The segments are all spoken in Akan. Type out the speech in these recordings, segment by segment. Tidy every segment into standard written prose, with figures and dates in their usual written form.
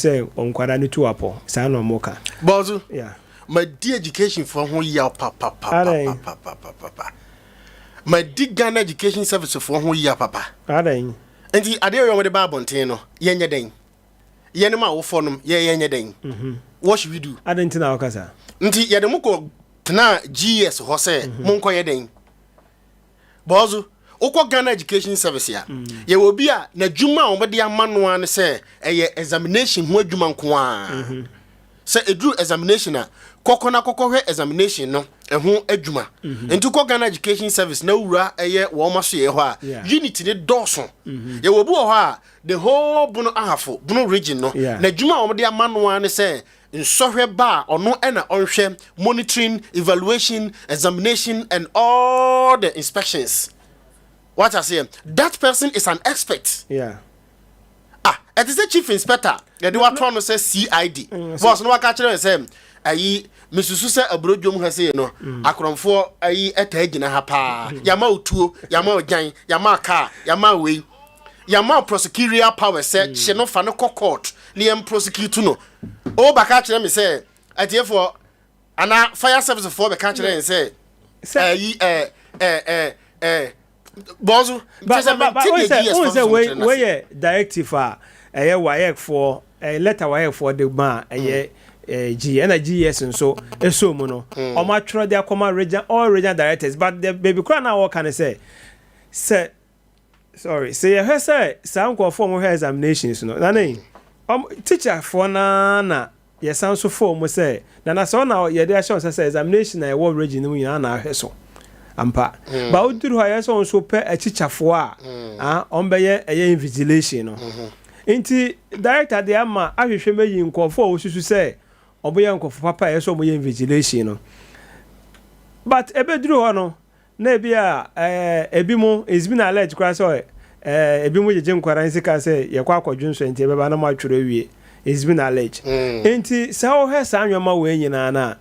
sɛ nkwadaa no tu apɔ saa na ɔmo ka. Bɔɔso. Yeah. Madi education foɔ ho yaw papapapapapapa. Madi Ghana Education Service foɔ ho yaw papa. Adan. Nti adeɛ yɛ wɔde ba abɔnten no, yɛnyɛ dɛn? Yɛne ma awofoɔ nom, yɛnyɛ dɛn? What should we do? Adan nti na ɔkasa. Nti yɛde mo kɔ tena GES hɔ sɛ monkɔyɛ dɛn? Bɔɔso, wokɔ Ghana Education Service a, yɛwɔ obi a n'adwuma a wɔde ama no ara ne sɛ ɛyɛ examination ho adwuma nko a. Sɛ ɛduru examination a, kɔkɔ na kɔkɔhwɛ examination no ɛho adwuma. Nti kɔ Ghana Education Service na wura ɛyɛ wɔn aso yɛ hɔ a, unit ne dɔɔso. Yɛwɔ obi wɔ hɔ a, the whole Bono Ahafo, Bono Region no, n'adwuma a wɔde ama no ara ne sɛ nsɔhwɛ ba a, ɔno ɛna ɔnhwɛ monitoring, evaluation, examination and all the inspections. What I say, that person is an expert. Ah, ɛte sɛ chief inspector yɛde watoa no sɛ CID boss no, waka kyerɛ sɛ ayi mesusu sɛ aburodwom ha sei no, akorɔmfoɔ ayi ɛtaa gyina ha paa. Yɛama wo tuo, yɛama wo gyan, yɛama wo kaa, yɛama wo wei, yɛama wo prosecutorial power sɛ kye no, fa no kɔ court ne yɛn prosecute no. Wobɛka kyerɛ me sɛ atiefoɔ anaa fire service foɔ bɛka kyerɛ yɛn sɛ ɛyi ɛ ɛ ɛ ɛ bɔnso. Ba o sɛ wei yɛ directive a ɛyɛ WAEC foɔ, ɛyɛ letter WAEC foɔ de ma a ɛyɛ G ɛna GES nso ɛso mu no, ɔmo atwerɛ de akɔma region, all regional directors. But the baby kora na wɔka ne sɛ sorry, sɛ yɛhwɛ sɛ saa nkurɔfoɔ a wɔhwɛ examinations no nane, ɔmo teacher foɔ naa na yɛsan so fɔɔ mu sɛ nana sɛ ɔna yɛde ahyɛ wɔn sɛ examination a ɛwɔ region no mu nyinaa na ahwɛ so ampa ba woduru hɔ a, yɛ sɛ wɔn nso pɛ akyikyafoɔ a wɔn bɛyɛ ɛyɛ invigilation no. Nti director de ama ahwehwɛ mɛyi nkurɔfoɔ a wɔsusu sɛ ɔbɛyɛ nkurɔfoɔ papa a ɛyɛ sɛ wɔyɛ invigilation no. But ebeduru hɔ no na ebi a ebi mo, it's been alleged koraa sɛ ebi mo gyegye nkwadaa nsika sɛ yɛkɔ akɔdwo nso nti ɛbɛba na mo atwerɛ awie. It's been alleged. Nti sɛ wɔhwɛ saa nneɛma wei nyinaa na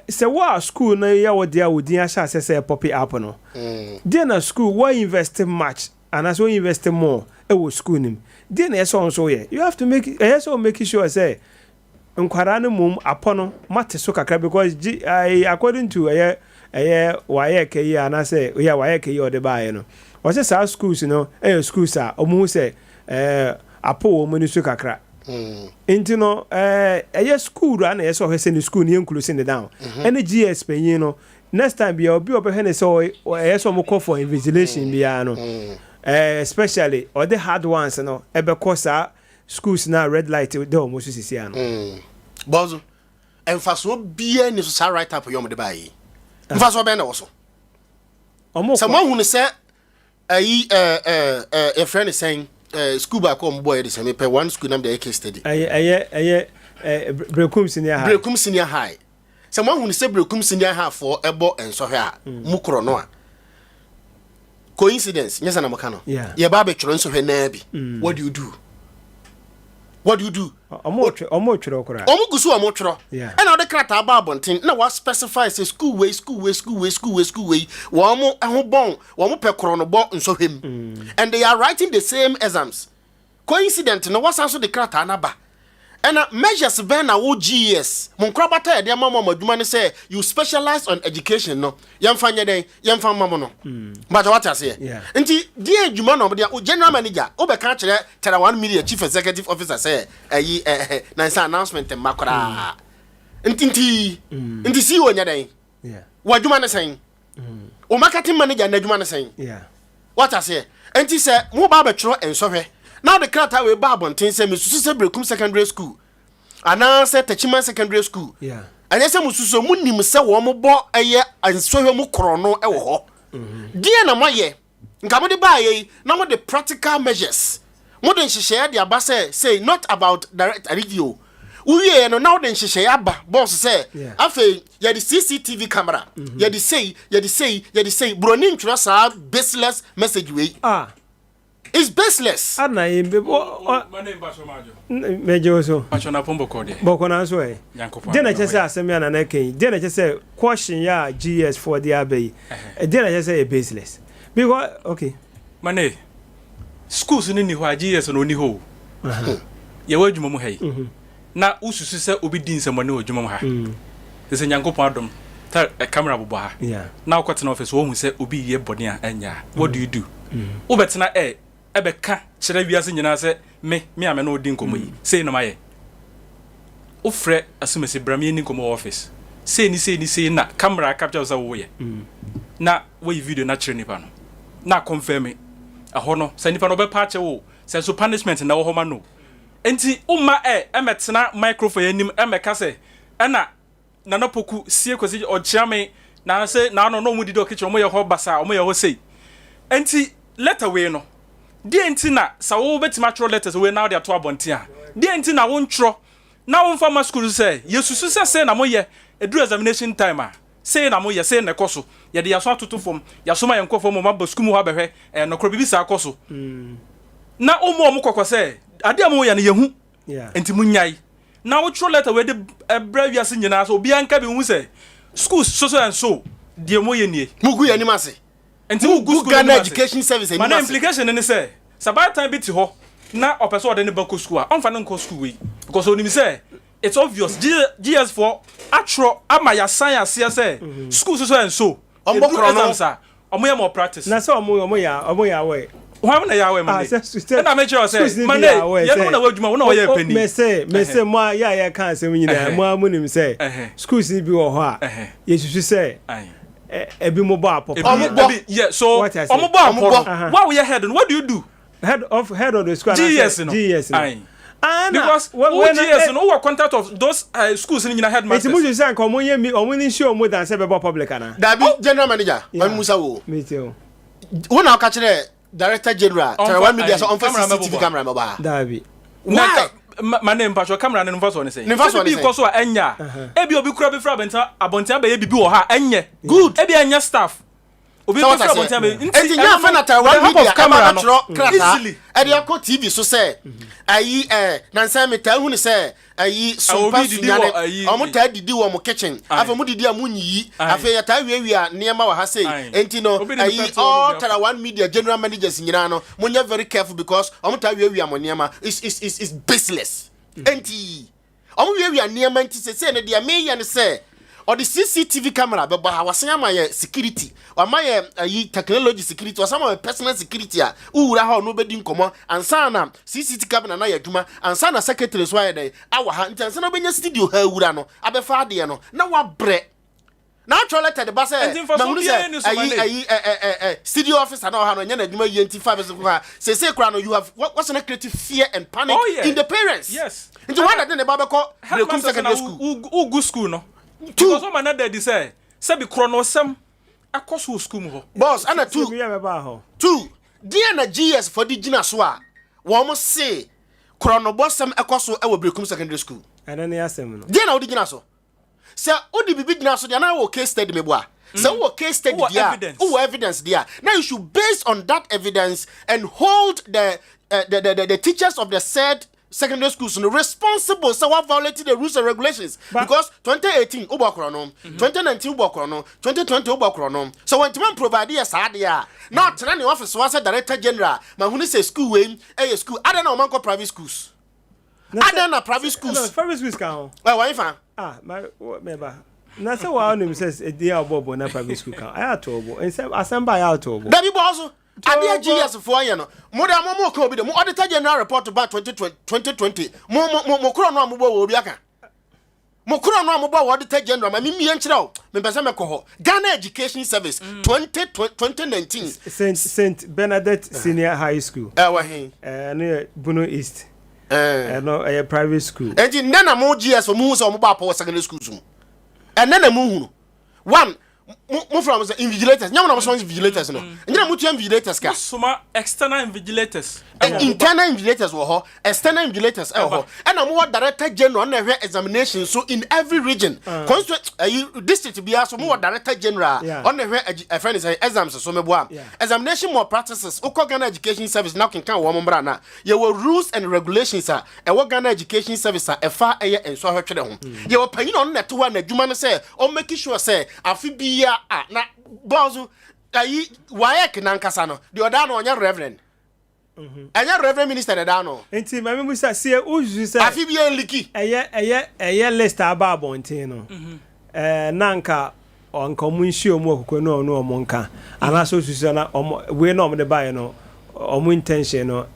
sɛ wo a school no yɛ wo deɛ a wo din ahyɛ ase sɛ pop up no deɛ, na school wɔ invest much anaasɛ wɔ invest more ɛwɔ school nim deɛ, na ɛsɛ wɔn nso yɛ, you have to make ɛyɛ sɛ wɔn make sure sɛ nkwadaa no mom apɔ no mate so kakra, because gyi ayi according to ɛyɛ WAEC yi anaasɛ ɛyɛ WAEC yi a ɔde baayɛ no, ɔsɛ saa schools no ɛyɛ schools a wɔn ho sɛ apɔ wɔn mu ni so kakra. Nti no ɛyɛ school a na ɛyɛ sɛ ɔhwɛ sɛ ne school no yɛ close ne down. Ɛne GES panyin no, next time bia obi a ɔbɛhwɛ ne sɛ ɛyɛ sɛ ɔmo kɔ for invigilation biara no, especially ɔde hard ones no ɛbɛkɔ saa schools na red light da ɔmo so sisi ano. Bɔnso mfasoɔ biara ni so saa write up yɛ ɔmo de baa yi, mfasoɔ bɛn na wɔ so? Ɔmo sɛ kɔ mo ahunu sɛ ayi ɛɛ ɛɛ ɛɛ yɛfrɛ ne sɛn, school baako a ɔmo bɔ yɛ de sɛ mepɛ one school nam de ɛyɛ case study. Ɛyɛ Brekum Senior High. Brekum Senior High. Sɛ mo ahunu sɛ Brekum Senior High foɔ ɛbɔ nsɔhwɛ a mu korɔ no a, coincidence nyɛ sɛ na mo ka no. Yɛba abɛtwerɛ nsɔhwɛ naa bi. What do you do? What do you do? Ɔmo twerɛ koraa. Ɔmo gu so ɔmo twerɛ. Ɛna ɔde krataa ba abɔnten na wa specify sɛ school wei, school wei, school wei, school wei, school wei, wɔn mo ho bɔn, wɔn mo pɛ korɔ no bɔ nsɔhwɛ mu, and they are writing the same exams. Coincident no, wasan so de krataa n'aba. Ɛna measures bɛn na wo GES mo nkorabata yɛde ama mo ama adwuma no sɛ you specialize on education no, yɛmfa nyɛ dɛn, yɛmfa mma mo no mbata wate aseɛ? Yeah. Nti deɛ adwuma na ɔmode o general manager wobɛka kyerɛ Tera One Media chief executive officer sɛ ɛyi ɛɛ na nsa announcement mma koraa. Nti CEO nyɛ dɛn? Wɔ adwuma ne sɛn? O marketing manager n'adwuma ne sɛn? Wate aseɛ? Nti sɛ mo ba abɛtwerɛ nsɔhwɛ na wode krataa wei ba abɔnten sɛ mesusu sɛ Brekum Secondary School anaasɛ Tachiman Secondary School, ɛnyɛ sɛ mususu, mu nim sɛ wɔn mo bɔ ɛyɛ nsɔhwɛ mu korɔ no ɛwɔ hɔ deɛ na moayɛ. Nka mode baayɛ yi na mode practical measures, mode nhyehyɛeɛ de aba sɛ say not about direct radio wowieɛ no na wode nhyehyɛeɛ aba boss sɛ afei yɛde CCTV camera, yɛde sei, yɛde sei, yɛde sei. Buroni ntwerɛ saa baseless message wei. Ah. It's baseless. Ana yi bɛ ɔ ɔ Mane mpatsɔ maajo. Mɛgye wo so. Mpatsɔ na pɔn bɔkɔ deɛ. Bɔkɔ na nso ɛ. Nyankopɔn. Deɛ na kyerɛ sɛ asɛm yi a nana ka yi, deɛ na kyerɛ sɛ caution yɛ a GES foɔ de aba yi, deɛ na kyerɛ sɛ yɛ baseless? Because okay. Mane schools ni ni hɔ a, GES no ni hɔ o. Yɛwɔ adwuma mu ha yi na wosusu sɛ obi di nsɛmmɔne wɔ adwuma mu ha sɛ Nyankopɔn adom ta camera bobɔ ha na wokɔtena office, wohu sɛ obi yɛ bɔne a ɛnyɛ a, what do you do? Wobɛtena ɛbɛka kyerɛ wiase nyinaa sɛ me a me ne wodi nkɔmmɔ yi, sei na mayɛ? Wofrɛ asomasi, bra me yɛni nkɔmmɔ wɔ office, sei ni, sei ni, sei na camera capture wo sɛ woyɛ, na woyi video no akyerɛ nipa no na confirm ɛhɔ no sɛ nipa no ɔbɛpa akyɛ wo sɛ nso punishment na ɛwɔ hɔ ma no. Nti woma ɛmɛtena microphone anim ɛmɛka sɛ ɛna Nana Poku sie Kwasi ɔkyea me na sɛ naano na ɔmo didi ɔkyekyere, ɔmo yɛ hɔ basa, ɔmo yɛ hɔ sei. Nti letter wei no deɛ, nti na sɛ wo bɛtumi atwerɛ letters wei na wode ato abɔnten a, deɛ nti na wontwerɛ na womfa ma school sɛ yɛsusu sɛ sei na moyɛ, ɛduru examination time a, sei na moyɛ, sei na ɛkɔ so, yɛde yɛaso atoto fam, yɛasoma yɛn nkɔfoɔ ma ɔmo aba sukuu mu hɔ abɛhwɛ, ɛyɛ nokorɛ biribi saa kɔ so, na womma ɔmo kɔkɔ sɛ adeɛ a moyɛ no yɛhu, nti munyae, na wotwerɛ letter wei de ɛbrɛ wiase nyinaa sɛ obiara nka bi hu sɛ schools so so and so deɛ moyɛ nie? Mugu yɛn anim ase. Nti mugu wogu school Ghana anim ase. Education Service anim Ma na ase. Implication ne sɛ baatan bi te hɔ na ɔpɛ sɛ ɔde ne ba kɔ school a, ɔmfa ne nkɔ school wei because onim sɛ it's obvious GES foɔ atwerɛ ama yɛasan aseɛ sɛ school so so and so Ɔmbɔ ɛduru korɔ no. exams a, ɔmo yɛ more practice. Na sɛ ɔmo yɛ awɛ. Wɔn na yɛ awɛ ma ne ɛna mekyerɛ schools sɛ ni ma bi ne yɛ awɛ yɛn na wɔ adwuma, wɔn na wɔyɛ panyin. Mɛsɛ mo a yɛ a yɛka asɛm nyinaa, mo a mo nim sɛ schools ni bi wɔ hɔ a yɛsusu sɛ ebi mo bɔ apɔ. Ebi Ɔmo bɔ. Ebi yɛ so. What I say? Ɔmo bɔ apɔ Ɔmo bɔ. no, wo a woyɛ head no, what do you do? Head of the school. GES no. GES no. Ah, na Because wo GES no, wowɔ contact of those schools ni nyinaa Eti headmasters. mo susu sɛ nka ɔmo yɛ mi ɔmo ni nhyia ɔmo dan sɛ bɛbɔ public ana? Dabi, general manager, maame musa wo. Mi ti o. Wo na ɔka kyerɛ director general Ɔmfa- Tarawa Media sɛ ɔmfa camera CCTV mɛbobɔ. camera mɛbɔ ha? Dabi. Na Why? ma ne mpatwɔ camera ne nfa so ne sɛ Ne mfa so sɛ ne bibi sɛn? kɔ so a ɛnyɛ a, ebi obi kura bi fira abɔnten abɛyɛ bibi wɔ ha, ɛnyɛ Good. Ebi ɛnyɛ staff obi Sɛ bi fira wɔta abɔnten abɛyɛ. Enti nyɛ afɛ na Tarawa with the help Media of camera ɛba no, bɛtwerɛ krataa easily. ɛde akɔ TV so sɛ ayi nansɛn mi taa hu ne sɛ ayi sompa Obi didi sunyane wɔ ayi- ɔmo taa didi wɔ mo kitchen. Afei mo didi a, mo nyiyi. Afei yɛtaa wiawia nneɛma wɔ ha sei. Enti no Obi de ayi nipa to all ɔno bi. Tarawa Media general managers nyinaa no, mo nyɛ very careful because ɔmo taa wiawia mo nneɛma. It's baseless. Enti ɔmo wiawia nneɛma, nti sese no deɛ meyɛ no sɛ ɔde CCTV camera bɛbɔ ha, wasan ama yɛ security, wama yɛ ayi technology security, wasan ama yɛ personal security a wowura ha, ɔno bɛdi nkɔmmɔ ansa na CCTV camera na yɛ adwuma, ansa na secretary so ayɛ dɛn awɔ ha. Nti ansa na wobɛnya studio ha awura no abɛfa adeɛ no na wabrɛ na atwerɛ letter de ba sɛ Nti mfasoɔ mahunu biara sɛ nni so ma ayi ne. Ayi ɛ ɛ ɛ ɛ studio officer na ɔha no ɛnyɛ n'adwuma yie, nti fa bɛsɛ kora sese kora no, you have what's na create fear and panic in the parents. Nti wɔn na de ne ba bɛkɔ Berekum Headmaster Secondary na School. Wogu school no Two. because ɔma na dadi sɛ sɛbi korɔ no ɔsɛm akɔ so wɔ school mu hɔ. Boss, ɛna two. Sɛ mi yɛ bɛba hɔ. Two, deɛ na GES fo de gyina so a wɔn se korɔnobɔsɛm ɛkɔ so ɛwɔ Berekum Secondary School? Ɛno ne asɛm no. Deɛ na wode gyina so sɛ wode biribi gyina so deɛ na wɔ case study meboa sɛ wowɔ case study Wowɔ deɛ a evidence. Wowɔ evidence deɛ a, now you should base on that evidence and hold the teachers of the said secondary schools no responsible sɛ wa violate the rules and regulations. Because 2018 wobɔ korɔ no, 2019 wobɔ korɔ no, 2020 wobɔ korɔ no, so wɔntumi provide yɛ saa deɛ a, na ɔtena ne office wa sɛ director general mahunu sɛ school wei ɛyɛ school adan na ɔman kɔ private schools adan na private schools. No, private schools ka ho. Ɛ wɔn fa. Ah, ma mɛba na sɛ waa onim sɛ ɛdin a ɔbɔ bɔ na private school ka ho, ɛyɛ ato ɔbɔ nsɛm asɛm ba ɛyɛ ato ɔbɔ. Dabi, bɔ so adeɛ GES foɔ yɛ no, mo de mo ka obi de mo Auditor General report ba 2020, mo korɔ no a mo bɔ wɔ obi aka mo korɔ no a mo bɔ wɔ Auditor General ma mi mie nkyerɛ o, mepɛ sɛ mɛkɔ hɔ Ghana Education Service 2019. Saint Bernadette Senior High School. Ɛwɔ he? Ɛno yɛ Bono East. Ɛno ɛyɛ private school. Enti nnɛ na mo GES fo mo hu sɛ ɔmo bɔ apɔ wɔ secondary schools mu. Ɛnɛ na mo hunu one, mo fura mo sɛ invigilators nyɛ mo na mo sɔ invigilators no, nyɛ na mo tua invigilators ka? Soma external invigilators. Internal invigilators wɔ hɔ, external invigilators ɛwɔ hɔ, ɛna mo wɔ director general na ɛhwɛ examination so in every region, constituent, ɛyi district biara so mo wɔ director general ɔna ɛhwɛ ɛfɛ ne sɛ exams so mɛboa. Examination malpractices, wokɔ Ghana Education Service na kenkan wɔn mmra na yɛwɔ rules and regulations a ɛwɔ Ghana Education Service a ɛfa ɛyɛ nso ahwɛtwerɛ ho. Yɛwɔ panyin a ɔno na ɛte hɔ a n'adwuma no sɛ ɔmmake sure sɛ afe bia a na bɔɔso ayi WAEC nankasa no deɛ ɔdaa no ɔnyɛ reverend. Ɛnyɛ reverend minister na ɛda ano. Nti maame musa sie wosusu sɛ afe bi ɛn leak. Ɛyɛ list aba abɔnten no, na nka ɔmo nhyia ɔmo wɔ koko no, ɔno ɔmo nka anaasɛ osusu sɛ na ɔmo wei na ɔmo de baeɛ no, ɔmo intention no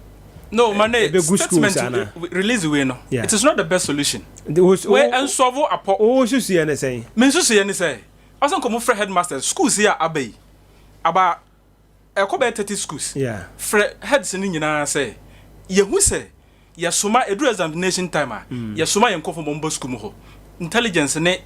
No, mane ɛbɛgu statement schools ana? Release wei no, it is not the best solution. Nti wei ɛnsɔfo apɔ. Wo susu yɛ ne sɛn? Me nso so yɛ ne sɛ ɔsɛ nkɔmɔ frɛ headmasters schools yi a aba yi, aba ɛkɔ bɛyɛ 30 schools. Frɛ heads no nyinaa sɛ yɛhu sɛ yɛsoma ɛduru examination time a, yɛsoma yɛn nkɔfo ma ɔmbɔ school mu hɔ intelligence ne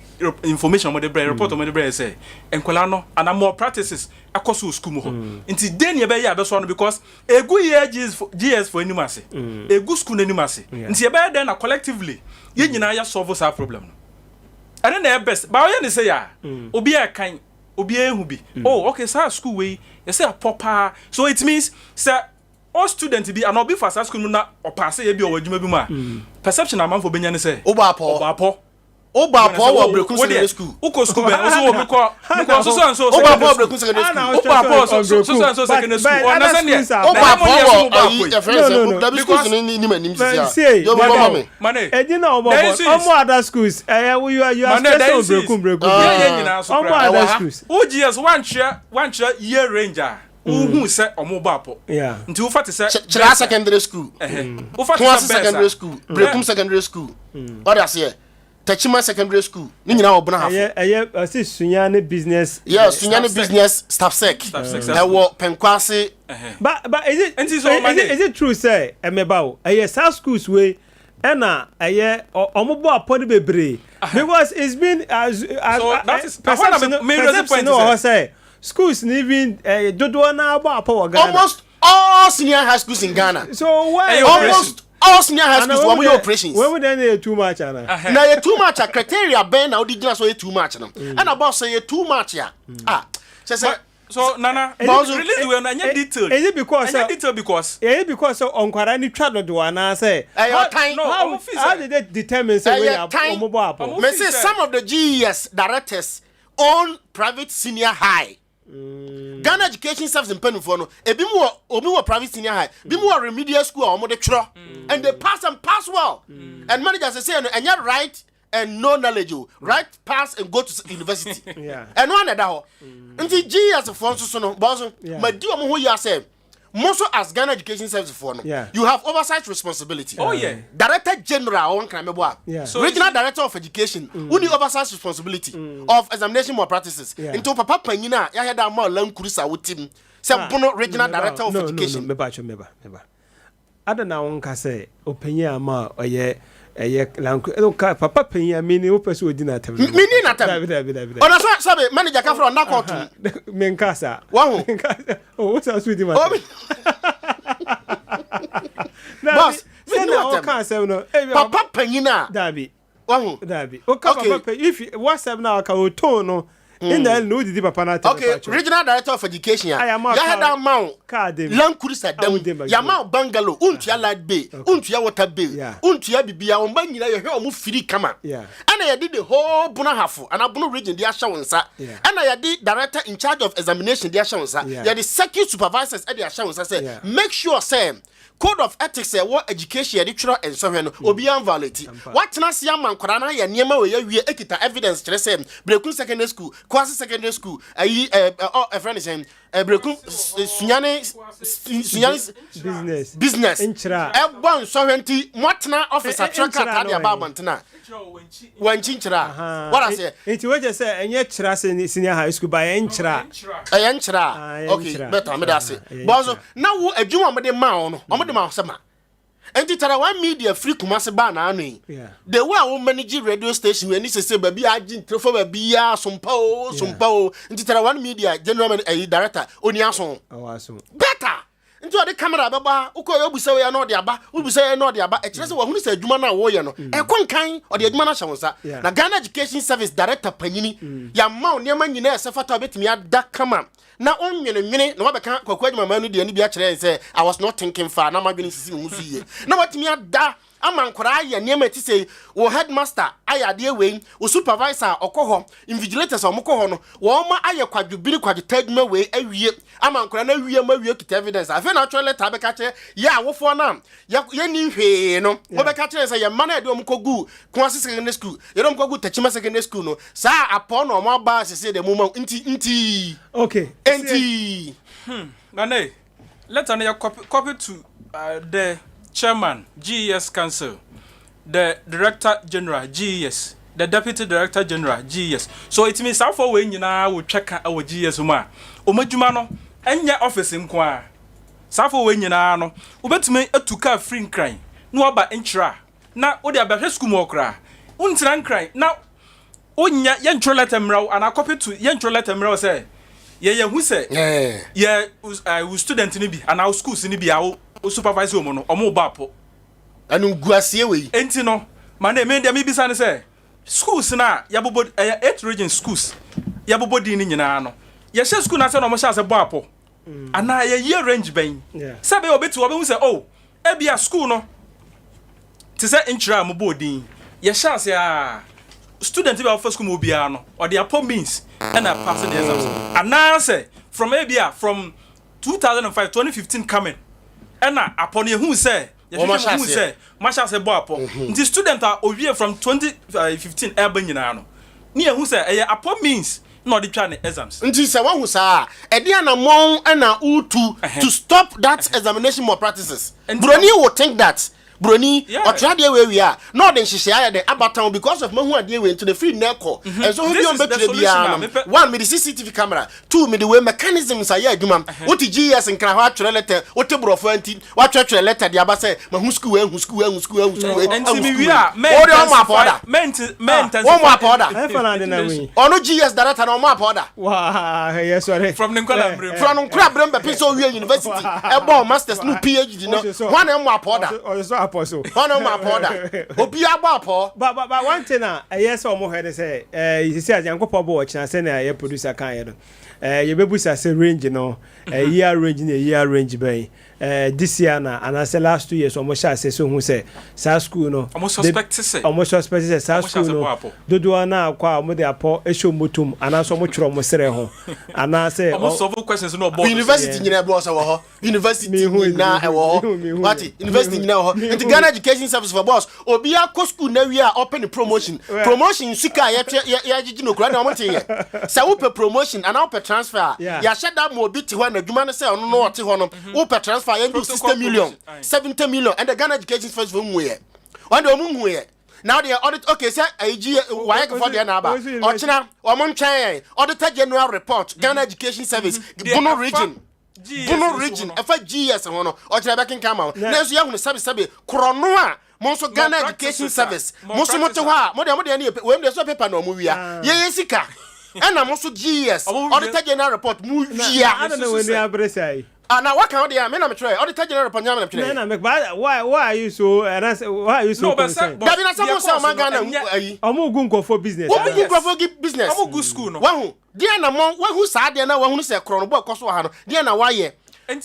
information a wɔde brɛ, report a wɔde brɛ sɛ nkwadaa no ana more practices akɔ so wɔ school mu hɔ. Nti den ne yɛbɛyɛ a bɛsoa no, because egu yɛ GES fo anim ase, egu school no anim ase. Nti yɛbɛyɛ dɛn na collectively yɛn nyinaa yɛ solve saa problem no? Ɛno na ɛyɛ best ba. Ɔyɛ ne sɛ yɛ a obi a ɛkan obi ehu bi, oh okay, saa school wei yɛsɛ apɔ paa, so it means sɛ all student bi ana obi fa saa school mu na ɔpaase yɛ bi ɔwɔ adwuma bi mu a, perception amanfo benya ne sɛ wobɔ apɔ. Ɔbɔ apɔ. Wobɔ apɔ wɔ Brekum Secondary School. Wokɔ school bɛn? Woso wɔ mekɔ mekɔ so so and so. Wobɔ apɔ wɔ Brekum Secondary School. Wobɔ apɔ so so so and so secondary school. Ɔna sɛ neɛ Wobɔ apɔ wɔ ayi, yɛfrɛ No, no no, no. sɛ dabi schools no nim anim sisi a See, yɛ wobɔ ma me. Mane ɛdi na ɔbɔ There bɔ is ɔmo other schools ɛyɛ you are Mane, there stressing is on Brekum, Brekum. Yɛ yɛ nyinaa so Ɔmo koraa. other Ɛwɔ ha. schools. Wo GES wankyerɛ year range a wohu sɛ ɔmo bɔ apɔ. Nti wofa te sɛ Kyerɛ Secondary School, Ɛhɛ. Wofa te Kumasi sɛ Secondary Bɛs School, Brekum Secondary School, ɔde aseɛ Tachima Secondary School ne nyinaa wɔ Bona Hafo. Ɛyɛ ɔsi Sunyani Business. Yeah, Sunyani Business Staff Sec. Staff Sec. Ɛwɔ Pɛnkwase. But is it Nti so is, Mane- it is it true sɛ ɛmɛba o, ɛyɛ saa schools wei ɛna ɛyɛ ɔmo bɔ apɔ no bebree? Because it's been as So that is- ɛhɔ na perception me raise perception point no wɔ hɔ sɛ- sɛ schools ni even dodoɔ naa bɔ apɔ wɔ Ghana. Almost all senior high schools in Ghana, So why Ɛyɛ operation. almost all senior high schools wɔn yɛ operations. Wɔn mu deɛ no yɛ too much ana? Na yɛ too much a, criteria bɛn na wode gyina so yɛ too much no? Ɛna bɔ sɛ yɛ too much a, ah, kyɛ sɛ So Nana, Bɔnso- release wei no ɛnyɛ detailed. Is it because Ɛnyɛ detailed because ɛyɛ because sɛ ɔnkwara ni twa dodoɔ anaasɛ Ɛyɛ ɔtan. No, how ɔmo fi how sɛ- did they determine sɛ wei Ɛyɛ yɛ tan. ɔmo bɔ apɔ? Ɔmo Me fi say sɛ- some of the GES directors own private senior high. Ghana Education Service mpanimfoɔ no, ebi mu wɔ, obi wɔ private senior high, bi mu wɔ remedial school a wɔn de twerɛ, and they pass and pass well. And managers say no, ɛnyɛ right and no knowledge o, right pass and go to university. Ɛno ana ɛda hɔ. Nti GES foɔ nso so no bɔn so ma di wɔn ho yia sɛ mo nso as Ghana Education Service foɔ no, you have oversight responsibility. Oh, yeah. Director general ɔwɔ nkran mɛbɔ a, regional director of education, who need oversight responsibility of examination malpractices. Nti o papa panyin a yɛahɛ da ama ɔlankuru sa wo tim sɛ Bono regional director of no, education. No, no, meba atwa, meba meba ada na wo nka sɛ ɔpanyin ama a ɔyɛ ɛyɛ lanko ɛno ka papa panyin a mini wopɛ sɛ ɔdi n'atɛm. Mini n'atɛm. Dabi, dabi, dabi, dabi. Ɔna so sɛbe manager ka frɛ ɔna kɔɔto. Menka saa. Wahu? Menka saa o, wo sa so di ma. Obi Boss, sɛ mini na n'atɛm. ɔka asɛm no ebi Papa panyin a dabi. Wahu? Dabi, ɔka papa panyin, if WhatsApp na ɔka o tone no nna ɛna odidi papa n'atɛm. Okay, regional director of education a Aya, ma yɛahɛ da ama wo kaa dem. Lankuru sa dam. Awo dem ba. Yɛama wo bungalow, wontua light bill, wontua water bill, wontua bibia. Wɔn ba nyinaa yɛhwɛ ɔmo firi kama. Ɛna yɛde the whole Bono Hafo ana Bono region de ahyɛ wo nsa. Ɛna yɛde director in charge of examination de ahyɛ wo nsa. Yɛde circuit supervisors ɛde ahyɛ wo nsa sɛ make sure sɛ code of ethics ɛwɔ education yɛde twerɛ nsɔhwɛ no, obiara nviolate. Watena ase ama nkwadaa no ayɛ nneɛma wɔ yɛawie, ekita evidence kyerɛ sɛ Brekum Secondary School, Kwasi Secondary School, ayi ɛ ɛ ɔ ɛfrɛ ne sɛn, Brekum Sunyane, Sunyane Business. Business Nkyerɛ. Ɛbɔ nsɔhwɛ nti moatena office atwerɛ nkyerɛ krataa de no aba wɔ abɔntene a wɔnkyi nkyerɛ a wɔda seɛ. Nti wɔkyɛ sɛ ɛnyɛ kyerɛ sɛ senior high school ba ɛyɛ nkyerɛ a. Ɛyɛ nkyerɛ Ah, a ɛyɛ okay. nkyerɛ a. Bɛta mede ase. Ah, ɛyɛ bɔnso nkyerɛ. Na wo adwuma a ɔmode ma wo no, ɔmode ma wo sɛ ma nti Tara One Media firi Kumase baa n'ano yi, the way a wo manage radio station wei ni sese baabi a agye ntirefo baabi a sompa o, sompa o. Nti Tara One Media general ɛyi director oni aso. Ɔwɔ aso. Better nti ɔde camera bɛba ha, wokɔ yɛ obusa wei na ɔde aba, wobusa yɛ na ɔde aba. Ɛkyerɛ sɛ wahunu sɛ adwuma no a wɔyɛ no ɛkɔ nkan, ɔde adwuma no ahyɛ wo nsa. Na Ghana Education Service director panyini, yɛama wo nneɛma nyinaa ɛsɛ fata a wobɛtumi ada kama na wonwenenwene na wabɛka Kwaku Adwumama no deɛ no bi akyerɛ yɛn sɛ I was not thinking far na madwene sisi me ho so yie na watumi ada. Ama nkwadaa ayɛ nneɛma a ɛte sei, wo headmaster ayɛ adeɛ wei, wo supervisor a ɔkɔ hɔ, invigilators a wɔkɔ hɔ no, wɔn ayɛ kwadwobini kwadwota adwuma wei awie ama nkwadaa no awie ma awie kita evidence. Afei na atwerɛ letter abɛka kyerɛ yɛ awofoɔ no a yɛnni hwee no, wɔbɛka kyerɛ sɛ yɛn mma no a yɛde wɔn kɔgu Kumasi Secondary School, yɛde wɔn kɔgu Techiman Secondary School no, saa apɔw na wɔn aba sese deɛ mo ma nti nti. Okay. Nti. Nane, letter no yɛ copy, copy to the chairman, GES Council, the director general, GES, the deputy director general, GES. So it means saa afɔ wei nyinaa wɔ twa ka wɔ GES mu a, wɔn adwuma no nyɛ office nko ara. Saa afɔ wei nyinaa no, wobɛtumi atu kaa firi Nkran na waba Nkyira na wode abɛhwɛ sukuu mu hɔ koraa. Wontena Nkran na Wonnya, yɛntwerɛ lɛtɛ mmrɛ wo anaa copy to, yɛntwerɛ lɛtɛ mmrɛ wo sɛ yɛ yɛhu sɛ yɛ wo student no bi anaa wo schools no bi a wo supervise wɔn no, wɔn rebɔ apo. Animguaseɛ wei. Enti no, ma ne, me deɛ mebisa ne sɛ, schools no a yɛabobɔ, ɛyɛ eight regions schools, yɛabobɔ din no nyinaa no, yɛhyɛ school no ase na wɔhyɛ ase bɔ apo? Anaa ɛyɛ year range bɛn? Sɛ ɛbɛyɛ wɔbɛti wɔbɛhu sɛ oh, Ebia sukuu no te sɛ nkyerɛ a mobɔɔ din. Yɛhyɛ ase a, student bi a ɔfa sukuu mu obiara no, ɔde apɔ means ɛna pass the exams. Anaasɛ from ebia from 2005, 2015 coming ɛna apɔ no yɛhuu sɛ yɛhwehwɛ mu huu sɛ moahyɛ ase bɔ apɔ. Nti student a owie from 2015 ɛreba nyinaa no, ne yɛhu sɛ ɛyɛ apɔ means na ɔde twa ne exams. Nti sɛ wahu saa a, ɛdeɛn anammɔn na woretu to stop that examination malpractices? Buroni will think that, buroni, ɔtwerɛ adeɛ wei wie a, na ɔde nhyehyɛeɛ ayɛ dɛn abata ho because of mahu adeɛ wei nti no ɛfiri nnɛ rekɔ, ɛnsɔhwɛ bi a ɔmbɛtwerɛ biara no, one, mede CCTV camera, two, mede wei mechanisms ayɛ adwuma, wote GES nkra hɔ atwerɛ letter, wote borɔfo ara nti, Woatwerɛtwerɛ lɛta de aba sɛ mahu sukuu wei, ahu sukuu wei, ahu sukuu wei, ahu sukuu wei, ahu sukuu wei. Wode ɔmmɔ apɔɔ da. Wɔmmɔ apɔɔ da. Ɔno GS director no ɔmmɔ apɔɔ da. From ne nkwadaa berɛ mu. From ne nkwadaa berɛ mu bɛpem sɛ ɔwie university, ɛbɔɔ masters ne PhD no, hwan na ɛmmɔ apɔɔ da? Hwan na ɛmmɔ apɔɔ da? Obiara bɔ apɔɔ. But, but, but one thing a ɛyɛ sɛ wɔn hwɛ ne sɛ, ɛɛ, sisi a Nyankopɔn bɔ ɔkyena sɛnea yɛ producer kan yɛ no, ɛɛ, yɛbɛbusa sɛ range no, ɛɛ, year range ne year range bɛn. Eh, this year na anaasɛ last 2 years wɔn hyɛ ase so hu sɛ saa school no. Wɔn suspect sɛ. Wɔn suspect sɛ saa Wɔn hyɛ school ase no bɔ apɔ. dodoɔ no a kɔ a wɔn de apɔ hyɛ wɔn bɔtɔm anaasɛ wɔn twerɛ wɔn serɛ ho anaasɛ. Wɔn solve questions no wɔ board so. University nyinaa ɛbɔ sɛ wɔ hɔ. University Mehu, nyinaa mehu, ɛwɔ hɔ. mehu, mehu. Wate, university Mehu. nyinaa wɔ hɔ. Nti Mehu. Ghana Education Service for boss, obi akɔ school na wie a ɔpɛ ne promotion. Promotion sika a yɛtwe yɛ yɛgyegye no kura na wɔn te yɛ. Sɛ wopɛ promotion anaa wopɛ transfer a, Yeah. yɛahyɛ da ma obi te hɔ a n'adwuma no sɛ ɔno no ɔte hɔ no, wopɛ transfer a yɛngye wo Protocol 60 million, promotion, aye. 70 million. Ɛnna Ghana Education Service fo nhu yɛ. Wɔn deɛ wɔn nhu yɛ. Na deɛ audit okay sɛ ɛyi gye WAEC fo deɛ na aba. Ɔkyena wɔn ntwɛn yɛn. Auditor General report Ghana Education Service Deɛ Bono ɛfa region. GES Bono nso ho region no. ɛfa GES ho no ɔkyerɛ bɛkenkan ma wo Na- nanso yɛhunu sɛbesɛbe korɔno a mo nso Ghana practices Education a- Service more mo nso mote practices hɔ a mo deɛ mo deɛ ne yɛ wei deɛ sɛ paper na ɔmo wia yɛyɛ sika ɛna mo nso GES Ɔmo wia- Auditor General report mo Na wia ada na w'ani abere saa yi. ah na waka wo deɛ a me na metwerɛ Auditor General report nyɛ me na Na metwerɛ na me but why are you so and I say, why are you so No, but sɛ- concerned? but- dabi na sɛ mo Deɛ sɛ ɔma kɔɔ so no, Ghana ɛnyɛ- ayi Ɔmo gu nkurɔfoɔ business. wɔn gu Yes. nkurɔfoɔ gi business Ɔmo gu school no. wahu Deɛn na mo, wahu saa adeɛ no a wahunu sɛ korɔnobɔ ɛkɔ so wɔ ha no, deɛn na wayɛ?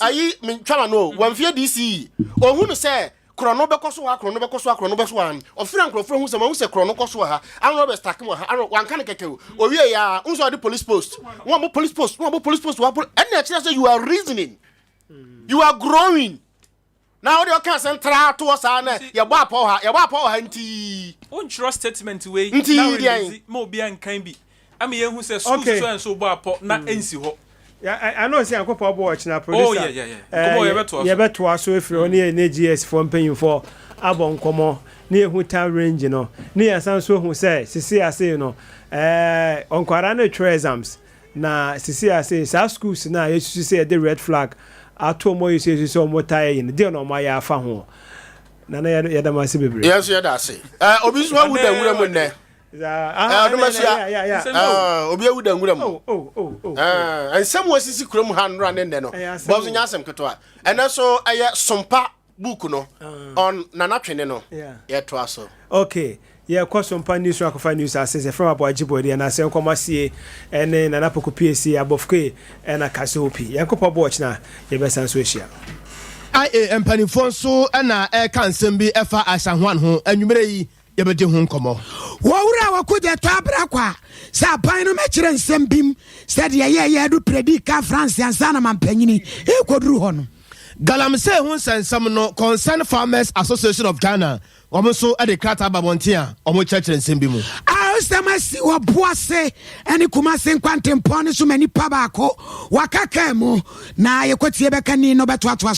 Ayi, mentwa m'ano o, wamfie DCE, ɔhunu sɛ korɔno bɛkɔ so wɔ ha, korɔno bɛkɔ so wɔ ha, korɔno bɛso wɔ ha no, ɔfrɛ nkurɔfoɔ hu sɛ mahu sɛ korɔno kɔ so wɔ ha, armed robbers take wɔ ha, armed, wanka no kɛkɛ o, ɔwie yɛ a, wohu sɛ ɔde police post, wɔn abɔ police post, wɔn abɔ police post, wɔn abɔ, ɛnna ɛkyerɛ sɛ you are reasoning, you are growing. Na wode ɔka asɛm traa toɔ saa na yɛbɔ apɔ wɔ ha, yɛbɔ apɔ wɔ ha nti. Wontwerɛ statement wei Nti na deɛn? release ma obiara nkan bi ama yɛahu sɛ schools Okay. so nso bɔ apɔ na ɛnsi hɔ. Yeah, I know sɛ Nyankopɔn bɔ ɔkyena producer. Oh, yeah. Nkɔmmɔ yɛbɛtoa so. Yɛbɛtoa so afiri hɔ ne yɛ ne GS foɔ mpanyinfoɔ abɔ nkɔmmɔ ne yɛhu time range no ne yɛsan so hu sɛ sisi ase no nkwadaa no retwerɛ exams. Na sesei a sei saa schools no a yɛsusu sɛ yɛde red flag ato wɔn a yɛsusu sɛ wɔn taa yɛ yi no, deɛ na wɔn ayɛ afa ho? Nana yɛda mo ase bebree. Yɛn nso yɛda ase. Eh, obi nso awu da nwura mu nnɛ. Eh, ɔdom asua. Eh, obi awu da nwura mu. Oh, oh, oh, oh. Eh, nsɛm wɔ sisi kurom ha nnora ne nnɛ no. Bɔnso nyɛ asɛm ketewa. Ɛnɛ so ɛyɛ sompa book no on Nana Twene no yɛtoa so. Ok yɛkɔ so mpa news no akɔfa news ase sɛ from Aboagye Boadi anaasɛ Nkɔmɔ Asie ɛne Nana Poku Piesie Abɔfke ɛna Kasopi. Nyankopɔn boa ɔkyena yɛbɛsan so ahyia. NHIA mpanimfoɔ nso na ɛreka nsɛm bi ɛfa Aisha Huang ho. Anwummerɛ yi yɛbɛdi ho nkɔmmɔ. Wɔwura a wɔkogya tɔ abra kɔ a sɛ aban no mɛkyerɛ nsɛm bim sɛdeɛ yɛyɛ do predi ka France ansa na mampanyini ɛkɔduru hɔ no. Galamsey ho nsɛnsɛm no, Concerned Farmers Association of Ghana, wɔn nso de krataa ba abɔnten a wɔkyerɛkyerɛ nsɛm bi mu. Asɛm asi wɔ Boase ne Kumase nkwantempɔn no so ma nipa baako waka kaa mu na yɛkɔtie bɛka ni no bɛtoatoa.